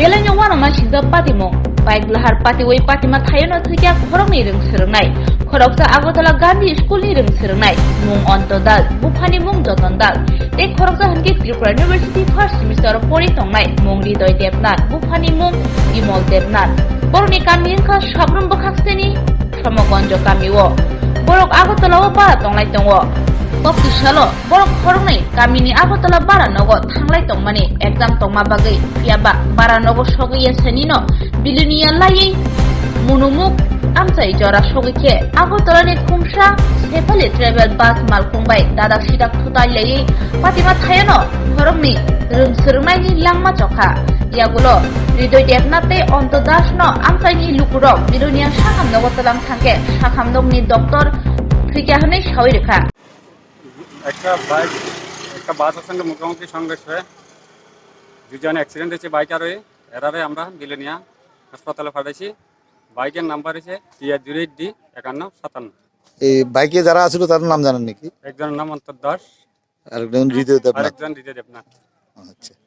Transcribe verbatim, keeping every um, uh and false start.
Belengno uanama sijak patimung. Bike lahar patiwi patima thayono thwikha khoroknwi rwng swrwngnai. Khoroksa Agartala Gandhi School ni rwng swrwngnai. Mung Anto Das, buphani mung Joton Das. Tei khoroksa hwnkhe Tripura University first semester o pori tongnai mung Hridoy Debnath, buphani mung Bimol Debnath. Borokni kami wngkha Sabrum bwkhak seni Somogonjo kami o. Borok Agartala o bara tonglai tongo. Kokti salo borok khoroknwi kamini Agartala bara nogo thanglai tongmani exam tongma bagwi, phiya ba bara nogo sogwi ya senino Bilonia laiwi Munumuk amchai jora sogwi khe Agartala ni khungsa Sefali travel bus malkhung bai dadak sidak thutai laiwi patima thayono khoroknwi rwng swrwngnaini langma chokha. Yagulo Hridoy Debnath tei Anto Das no amchaini lukurok Bilonia sakam nogo twlang thangkhe sakam nokni doctor thwikha hwnwi sawi rwkha. একটা বাইক, একটা বাসের সঙ্গে মুখোমুখি সংঘর্ষ হয়ে দুজন অ্যাক্সিডেন্ট হয়েছে বাইক আরোহী। এরারে আমরা বিলোনিয়া হাসপাতালে পাঠাইছি। বাইকের নাম্বার হচ্ছে টি আর জিরো এইট ডি একান্ন সাতান্ন। এই বাইকে যারা আছিল তাদের নাম জানেন নাকি? একজনের নাম অন্তর দাস, আরেকজন হৃদয় দেবনাথ। আরেকজন হৃদয় দেবনাথ। আচ্ছা।